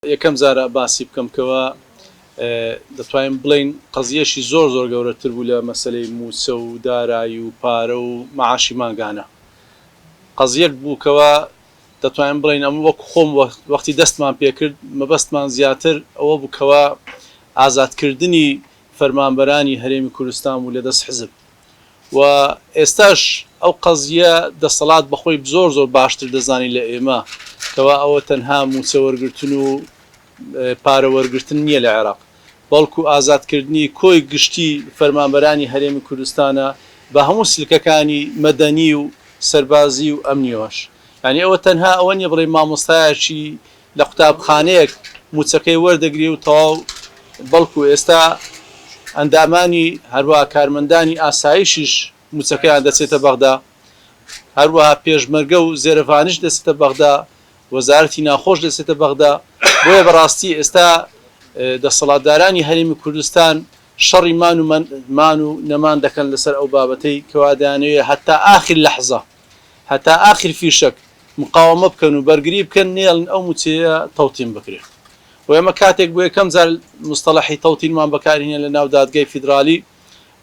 یەکەم جارە باسی بکەم کەوا دەتوانین بڵێین قەزیەشی زۆر زۆر گەورەتر بوو لە مەسەلەی مووچە و دارایی و پارە و مەعاشی مانگانە. قەزیەک بوو کەوا دەتوانین بڵێین ئەم وەک خۆم وەختی دەستمان پێکرد مەبەستمان زیاتر ئەوە بوو کەوا ئازادکردنی فەرمانبەرانی هەرێمی کوردستان بوو لە دەست حزب. و ئێستاش ئەو قەزیە دەسەڵات بەخۆی زۆر زۆر باشتر دەزانی لە ئێمە کەوا ئەوە تەنها موچە وەرگرتن و پارە وەرگرتن نیە لە عێراق بەڵکو ئازادکردنی کۆی گشتی فەرمانبەرانی هەرێمی کوردستانە بە هەموو سلکەکانی مەدەنی و سەربازی و ئەمنیەوەش یانی ئەوە تەنها ئەوە نیە بڵێی مامۆستایەکی لە قوتابخانەیەک مووچەکەی وەردەگرێ و تەواو، بەڵکو ئێستا ئەندامانی هەروەها کارمەندانی ئاسایشیش مووچەکەیان دەچێتە بەغدا، هەروەها پێشمەرگە و زێرەڤانیش دەچێتە بەغدا، وەزارەتی ناوخۆش دەچێتە بەغدا، بۆیە بەڕاستی ئێستا دەسەڵاتدارانی هەرێمی کوردستان شەڕی مان و مان و نەمان دەکەن لەسەر ئەو بابەتەی کەوا دەیانەوێ هەتا ئاخیر لەحزە هەتا ئاخیر فیشەک مقاوەمە بکەن و بەرگری بکەن نەیەڵن ئەو موچەیە تەوتین بکرێ و ئێمە کاتێک بۆ یەکەم جار مستەڵەحی تەوتینمان بەکارهێنا لە ناو دادگای فیدرالی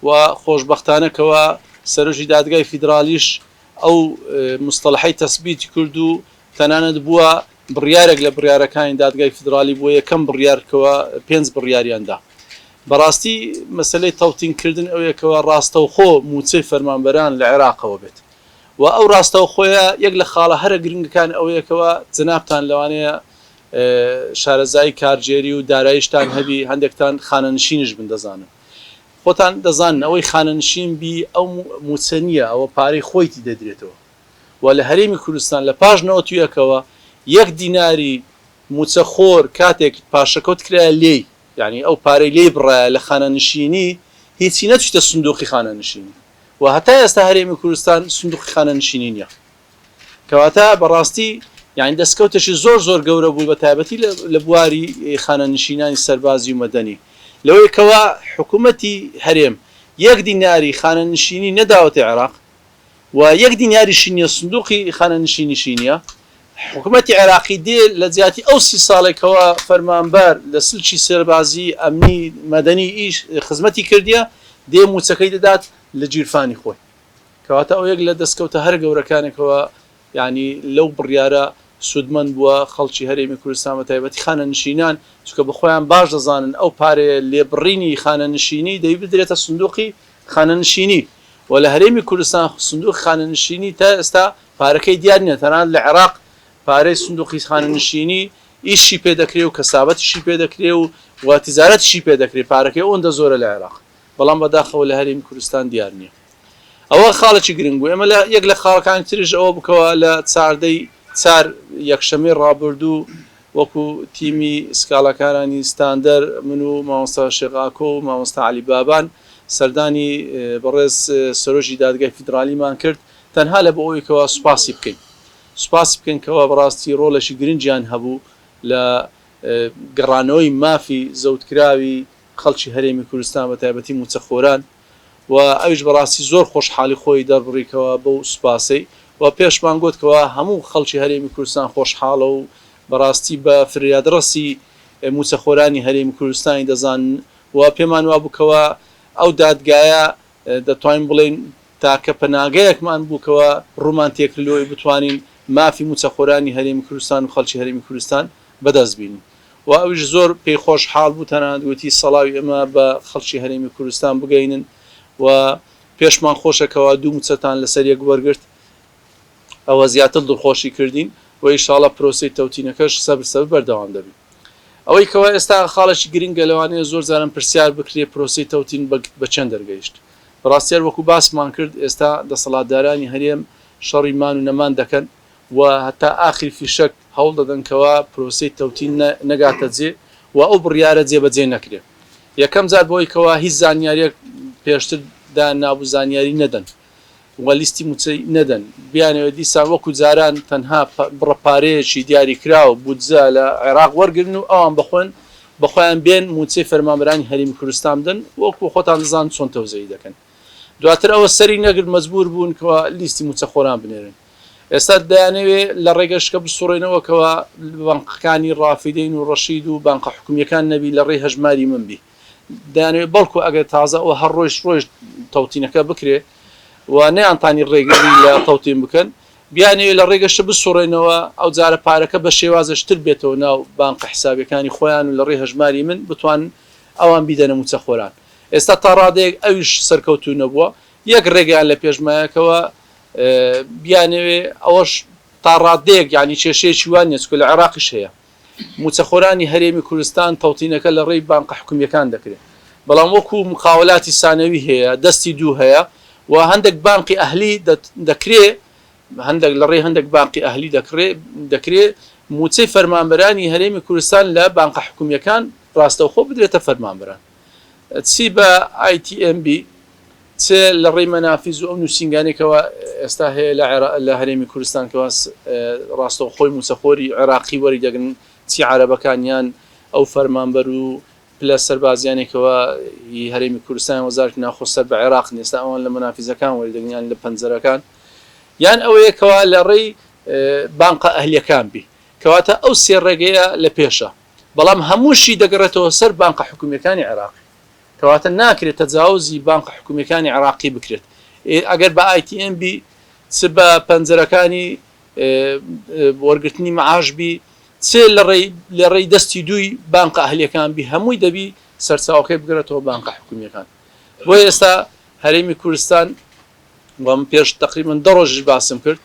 و خۆشبەختانە کەوا سەرۆکی دادگای فیدرالیش ئەو مستەڵەحەی تەسبیت کرد و تەنانەت بووە بڕیارێک لە بڕیارەکانی دادگای فیدرالی بووە یەکەم بڕیار کەوا پێنج بڕیاریان دا. بەڕاستی مەسەلەی تەوتین کردن ئەوەیە کەوا ڕاستەوخۆ مووچەی فەرمانبەران لە عێراقەوە بێت و ئەو ڕاستەوخۆیە یەک لە خاڵە هەرە گرنگەکان ئەوەیە کەوا جەنابتان لەوانەیە شارەزایی کارگێری و داراییشتان هەبی هەندێکتان خانەنشینیش بن دەزانم خۆتان دەزانن ئەوەی خانەنشین بی ئەو مووچە نییە ئەوە پارەی خۆیتی دەدرێتەوە و لە هەرێمی کوردستان لە پاش نەوەتویەکەوە یەک دیناری مووچە خۆر کاتێک پاشەکەوت کرایە لێی یانی ئەو پارەی لێی بڕایە لە خانەنشینی هیچی نەچویتە سندوقی خانەنشینی و هەتا ئێستا هەرێمی کوردستان سندوقی خانەنشینی نیە کەواتە بەڕاستی یانی دەستکەوتێکی زۆر زۆر گەورە بوو بە تایبەتی لە بواری خانەنشینانی سەربازی و مەدەنی لەوەی کەوا حکوومەتی هەرێم یەک دیناری خانەنشینی نەداوەتە عێراق و یەک دیناریشی نیە سندوقی خانەنشینیشی نیە حکومەتی عێراقی دێ لە جیاتی ئەو سی ساڵەی کەوا فەرمانبەر لە سلکی سەربازی ئەمنی مەدەنی ئیش خزمەتی کردیە دێ موچەکەی دەدات لە گیرفانی خۆی کەواتە ئەو یەک لە دەستکەوتە هەرە گەورەکانە کەوا یانی لەو بڕیارە سوودمەند بووە خەڵکی هەرێمی کوردستان بە تایبەتی خانەنشینان چونکە بە خۆیان باش دەزانن ئەو پارەیە لێبڕینی خانەنشینی دەبی بدرێتە سندوقی خانەنشینی و لە هەرێمی کوردستان سندوقی خانەنشینی تا ئێستا پارەکەی دیار نیە تەنانەت لە عێراق پارەی سندوقی خانەنشینی ئیشی پێ دەکرێ و کەسابەتیشی پێ دەکرێ و و تیجارەتیشی پێ دەکرێ پارەکەی ئەوەندە زۆرە لە عێراق بەڵام بەداخەوە لە هەرێمی کوردستان دیار نیە ئەوە خاڵێکی گرنگ بوو ئێمە لە یەک لە خاڵەکانی تریش ئەوە بکەوە لە چاردەی چار یەکشەمەی ڕابردوو وەکو تیمی سکاڵاکارانی ستاندەر من و مامۆستا شێخ ئاکۆ و مامۆستا عەلی بابان سەردانی بەڕێز سەرۆکی دادگای فیدرالیمان کرد تەنها لە بۆ ئەوەی کەوا سوپاسی بکەین سوپاسی بکەین کەوا بەڕاستی ڕۆڵێکی گرنگیان هەبوو لە گەڕانەوەی مافی زەوتکراوی خەڵکی هەرێمی کوردستان بە تایبەتی مووچەخۆران و ئەویش بەڕاستی زۆر خۆشحاڵی خۆی دەربڕی کەوا بەو سوپاسەی و پێشمان گۆت کەوا هەموو خەڵکی هەرێمی کوردستان خۆشحاڵە و بەڕاستی بە فریادڕەسی مووچەخۆرانی هەرێمی کوردستانی دەزانن و پێمان وابوو کەوا ئەو دادگایە دەتوانین بڵێین تاکە پەناگەیەکمان بوو کەوا ڕوومان تێکرد لۆی بتوانین مافی مووچەخۆرانی هەرێمی کوردستان و خەڵکی هەرێمی کوردستان بەدەست بینین و ئەویش زۆر پێی خۆشحاڵ بوو تەنانەت وتی سەڵاوی ئێمە بە خەڵکی هەرێمی کوردستان بگەینن و پێشمان خۆشە کەوا دوو مووچەتان لەسەر یەک وەرگرت ئەوە زیاتر دڵخۆشی کردین و ئیشاڵا پرۆسەی تەوتینەکەش سەبر سەبر بەردەوام دەبین. ئەوەی کەوا ئێستا خاڵێکی گرنگە لەوانەیە زۆر جاران پرسیار بکرێ پرۆسەی تەوتین بە چەند دەرگەیشت؟ بەڕاستی هەر وەکو باسمان کرد ئێستا دەسەڵاتدارانی هەرێم شەڕی مان و نەمان دەکەن و هەتا ئاخری فیشەک هەوڵ دەدەن کەوا پرۆسەی تەوتین نەگاتە جێ و ئەو بڕیارە جێبەجێ نەکرێ. یەکەم جار بەوەی کەوا هیچ زانیاریەک پێشتر دایان نابوو زانیاری نەدەن و لیستی موچەی نەدەن، بیانەوێت دیسان وەکو جاران تەنها بڕە پارەیەکی دیاریکراو، بودجە، لە عێراق وەرگرن و ئەوان بەخۆن بەخۆیان بێن موچەی فەرمانبەرانی هەرێمی کوردستان بدەن، وەکو خۆتان دەزانن چۆن تەوزیعی دەکەن. دواتر ئەوە سەری نەگرت مەجبور بوون کەوا لیستی موچەخۆران بنێرن. ئێستا دەیانەوێ لە ڕێگەشکە بسوڕێنەوە کەوا بانقەکانی ڕافیدەین و ڕەشید و بانقە حکومیەکان نەبی لە ڕێی هەژماری من بی دەیانەوێ بەڵکو ئەگەر تازە ئەوە هەر ڕۆیشت ڕۆیشت تەوتینەکە بکرێ و نەیانتانی ڕێگری لە تەوتین بکەن بیانەوێ لە ڕێگەشتە بسوڕێنەوە ئەو جارە پارەکە بە شێوازش تر بێتەوە ناو بانقە حسابیەکانی خۆیان و لە ڕێی هەژماری من بتوانن ئەوان بیدەنە موچەخۆران ئێستا تا ڕادەیەک ئەویش سەرکەوتوو نەبووە یەک ڕێگەیان لە پێش مایە کەوا بیانەوێ ئەوەش تا ڕادەیەک یانی کێشەیەکی وا نیە چونکە لە عێراقیش هەیە موچەخۆرانی هەرێمی کوردستان تەوتینەکە لە ڕێی بانقە حکومیەکان دەکرێت بەڵام وەکو مقاولاتی سانەوی هەیە دەستی دوو هەیە و هەندێک بانقی ئەهلی دەکرێ هەندێک لە ڕێی هەندێک بانقی ئەهلی دەکرێ دەکرێ موچەی فەرمانبەرانی هەرێمی کوردستان لە بانقە حکومیەکان ڕاستەوخۆ بدرێتە فەرمانبەران چی بە ئای تی ئێم بی چ لە ڕێی مەنافیز و ئەو نووسینگانەی کەوا ئێستا هەیە لە عێرا لە هەرێمی کوردستان کەوا ڕاستەوخۆی مووچەخۆری عێراقی وەری دەگرن چی عەرەبەکان یان ئەو فەرمانبەر و پلە سەربازیانەی کەوا هی هەرێمی کوردستان یان وەزارەتی ناوخۆ سەر بە عێراقن ئێستا ئەوان لە مەنافیزەکان وەری دەگرن یان لە پەنجەرەکان یان ئەوەیە کەوا لە ڕێی بانقە ئەهلیەکان بی کەواتە ئەو سێ ڕێگەیە لە پێشە بەڵام هەمووشی دەگەڕێتەوە سەر بانقە حکومیەکانی عێراقی. کەواتە ناکرێت تەجاوزی بانقە حکومیەکانی عێراقی بکرێت ئەگەر بە ئای تی ئێم بی چ بە پەنجەرەکانی وەرگرتنی معاش بی چ لە ڕێی لە ڕێی دەستی دووی بانقە ئەهلیەکان بی هەمووی دەبی سەرچاوەکەی بگەڕێتەوە بانقە حکومیەکان بۆیە ئێستا هەرێمی کوردستان و من پێش تقریبا 10 ڕۆژیش باسم کرد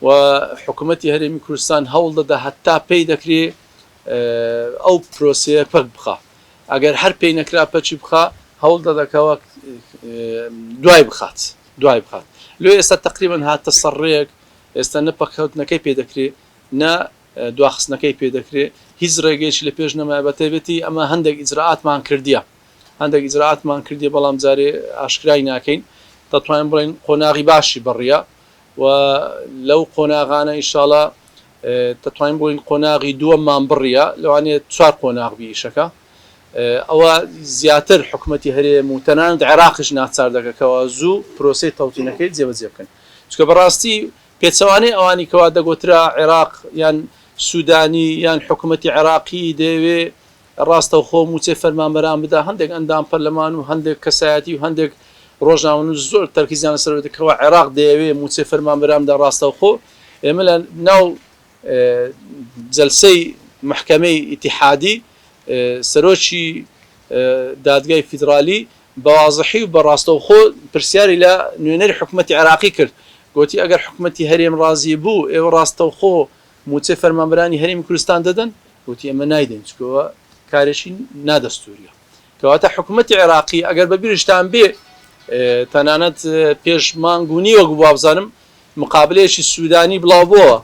و حکوومەتی هەرێمی کوردستان هەوڵ دەدا هەتا پێی دەکرێ ئەو پرۆسەیە پەک بخا ئەگەر هەر پێی نەکرا پەکی بخا هەوڵ دەدا کەوا دوای بخات دوای بخات لۆ ئێستا تقریبا هاتە سەر ڕێک ئێستا نە پەککەوتنەکەی پێ دەکرێ نە دواخستنەکەی پێ دەکرێ هیچ ڕێگەیەکی لە پێش نەمایە بە تایبەتی ئەمە هەندێک ئیجرائاتمان کردیە هەندێک ئیجرائاتمان کردیە بەڵام جارێ ئاشکرای ناکەین دەتوانین بڵێین قۆناغی باشی بڕیە و لەو قۆناغانە ئیشاڵا دەتوانین بڵێین قۆناغی دووەممان بڕیە، لەوانەیە چوار قۆناغ بی ئیشەکە، ئەوە زیاتر حکومەتی هەرێم و تەنانەت عێراقیش ناچار دەکا کەوا زوو پرۆسەی تەوتینەکەی جێبەجێ بکەن، چونکە بەڕاستی پێچەوانەی ئەوانی کەوا دەگۆترا عێراق یان سودانی یان حکومەتی عێراقی دەیەوێ ڕاستەوخۆ مووچەی فەرمانبەران بدا، هەندێک ئەندام پەرلەمان و هەندێک کەسایەتی و هەندێک ڕۆژنامەنووس زۆر تەرکیزیان لەسەر ئەوە کەوا عێراق دەیەوێ مووچەی فەرمانبەران بدا ڕاستەوخۆ، ئێمە لە ناو جەلسەی مەحکەمەی ئیتیحادی سەرۆکی دادگای فیدرالی بە وازحی و بە ڕاستەوخۆ پرسیاری لە نوێنەری حکومەتی عێراقی کرد، گۆتی ئەگەر حکومەتی هەرێم ڕازی بوو ئێوە ڕاستەوخۆ مووچەی فەرمانبەرانی هەرێمی کوردستان دەدەن؟ وتی ئێمە نایدەین چونکە ئەوە کارێکی نادەستووریە. کەواتە حکومەتی عێراقی ئەگەر بە بیرشتان بێ تەنانەت پێش مانگ و نیوەک بوو وابزانم مقابلەیەکی سوودانی بڵاو بۆوە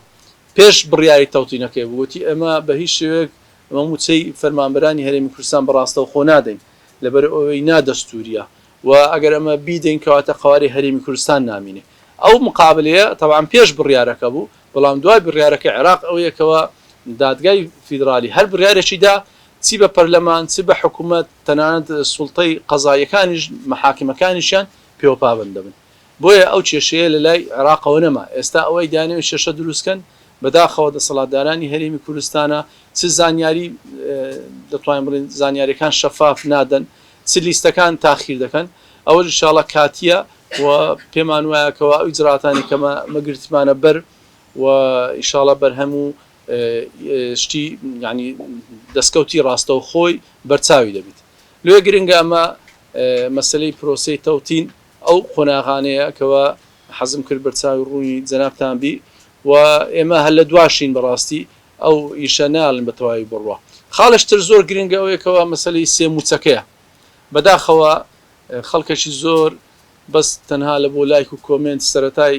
پێش بڕیاری تەوتینەکەی بوو وتی ئێمە بە هیچ شێوەیەک ئەمە مووچەی فەرمانبەرانی هەرێمی کوردستان بە ڕاستەوخۆ نادەین لەبەر ئەوەی نادەستووریە و ئەگەر ئەمە بیدەین کەواتە قەوارەی هەرێمی کوردستان نامینێ. ئەو مقابلەیە تەبعەن پێش بڕیارەکە بوو بەڵام دوای بڕیارەکەی عێراق ئەوەیە کەوا دادگای فیدرالی هەر بڕیارێکی دا چی بە پەرلەمان چ بە حکومەت تەنانەت سوڵتەی قەزاییەکانیش مەحاکمەکانیشیان پێوە پابەند دەبن بۆیە ئەو کێشەیە لە لای عێراقەوە نەما ئێستا ئەوەی دەیانەوێت کێشە دروست کەن بەداخەوە دەسەڵاتدارانی هەرێمی کوردستانە چ زانیاری دەتوانین بڵێین زانیاریەکان شەفاف نادەن چ لیستەکان تاخیر دەکەن ئەوەش ئیشاڵا کاتیە و پێمان وایە کەوا ئەو ئیجرائاتانەی کە مە گرتمانە بەر و ئیشاڵا بەرهەم و شتی یانی دەستکەوتی ڕاستەوخۆی بەرچاوی دەبیت. لۆیە گرنگە ئەمە مەسەلەی پرۆسەی تەوتین ئەو قۆناغانەیە کەوا حەزم کرد بەرچاوی ڕوونی جەنابتان بی و ئێمە هەر لە دواشین بەڕاستی ئەو ئیشە نایەڵین بە تەواوی بڕوا. خاڵێکی تر زۆر گرنگە ئەوەیە کەوا مەسەلەی سێ مووچەکەیە. بەداخەوە خەڵکێکی زۆر بەس تەنها لە بۆ لایک و کۆمێنت سەرەتای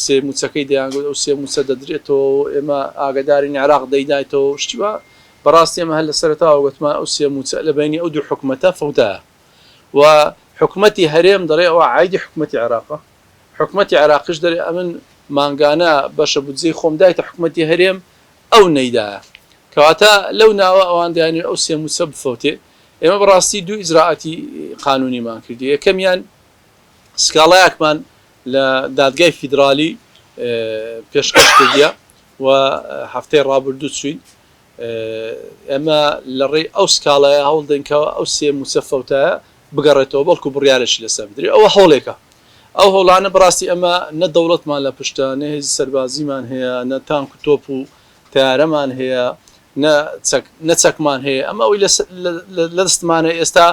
سێ موچەکەی دەیانگوت ئەو سێ موچە دەدرێتەوە و ئێمە ئاگەدارین عێراق دەیدایتەوە و شتی وا بەڕاستی ئێمە هەر لە سەرەتاوە گوتمان ئەو سێ موچە لە بەینی ئەو دوو حکومەتە فەوتایە و حکومەتی هەرێم دەڵێ ئەوە عایدی حکومەتی عێراقە حکومەتی عێراقیش دەرێ ئەمن مانگانە بەشە بودجەی خۆم دایتە حکومەتی هەرێم ئەو نەیدایە کەواتە لەو ناوە ئەوان دەیانەوێ ئەو سێ موچە بفەوتێ ئێمە بەڕاستی دوو ئیجرائاتی قانونیمان کردیە یەکەمیان سکاڵایەکمان لە دادگای فیدرالی پێشکەش کردیە و هەفتەی ڕابردوو چوین. ئێمە لە ڕێی ئەو سکاڵایە هەوڵ دەین کە ئەو سێ مووچە فەوتایە بگەڕێتەوە بەڵکو بڕیارێکی لەسەر بدرێ. ئەوە هەوڵێکە. ئەو هەوڵانە بەڕاستی ئێمە نە دەوڵەتمان لە پشتە، نە هێزی سەربازیمان هەیە، نە تانک و تۆپ و تەیارەمان هەیە، نە چەک نە چەکمان هەیە. ئەمە ئەوەی لە دەستمانە ئێستا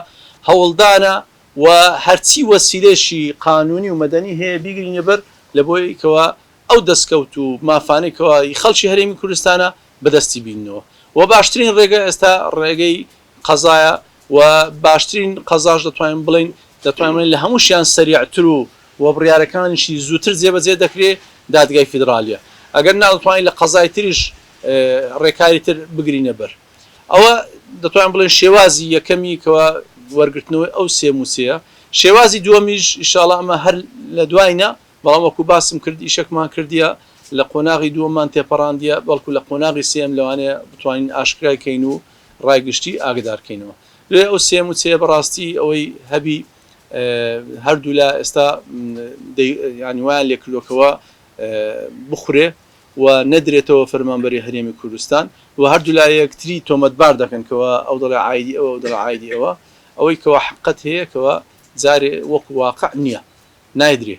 هەوڵدانە و هەرچی وەسیلەیەکی قانونی و مەدەنی هەیە بیگرینە بەر لە بۆی کەوا ئەو دەستکەوت و مافانەی کەوا ی خەڵکی هەرێمی کوردستانە بەدەستی بیننەوە و باشترین ڕێگە ئێستا ڕێگەی قەزایە و باشترین قەزاش دەتوانین بڵێین دەتوانین بڵێین لە هەمووشیان سەریعتر و و بڕیارەکانیشی زووتر جێبەجێ دەکرێ دادگای فیدرالیە ئەگەر نا دەتوانین لە قەزای تریش ڕێکاری تر بگرینە بەر. ئەوە دەتوانین بڵێین شێوازی یەکەمی کەوا وەرگرتنەوەی ئەو سێ مووچەیە، شێوازی دووەمیش ئیشاڵا ئەمە هەر لە دواینە، بەڵام وەکو باسم کرد ئیشەکمان کردیە لە قۆناغی دووەممان تێپەڕاندیە، بەڵکو لە قۆناغی سێیەم لەوانەیە بتوانین ئاشکرای کەین و ڕای گشتی ئاگدار کەینەوە. لێ ئەو سێ مووچەیە بەڕاستی ئەوەی هەبی هەردوولا ئێستا دەی یانی وایان لێکردوە کەوا بخورێ و نەدرێتەوە فەرمانبەری هەرێمی کوردستان و هەردوولا یەکتری تۆمەتبار دەکەن کەوا ئەو دەڵێ عایدی ئەوە ئەو دەڵێ عایدی ئەوە ئەوەی کەوا حەقت هەیە کەوا جارێ وەکو واقع نییە نایدرێ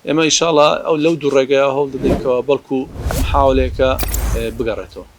ئێمە ئیشاڵا ئەو لەو دوو ڕێگەیە هەوڵ دەدەین کەوا بەڵکو محاولەیەکە بگەڕێتەوە.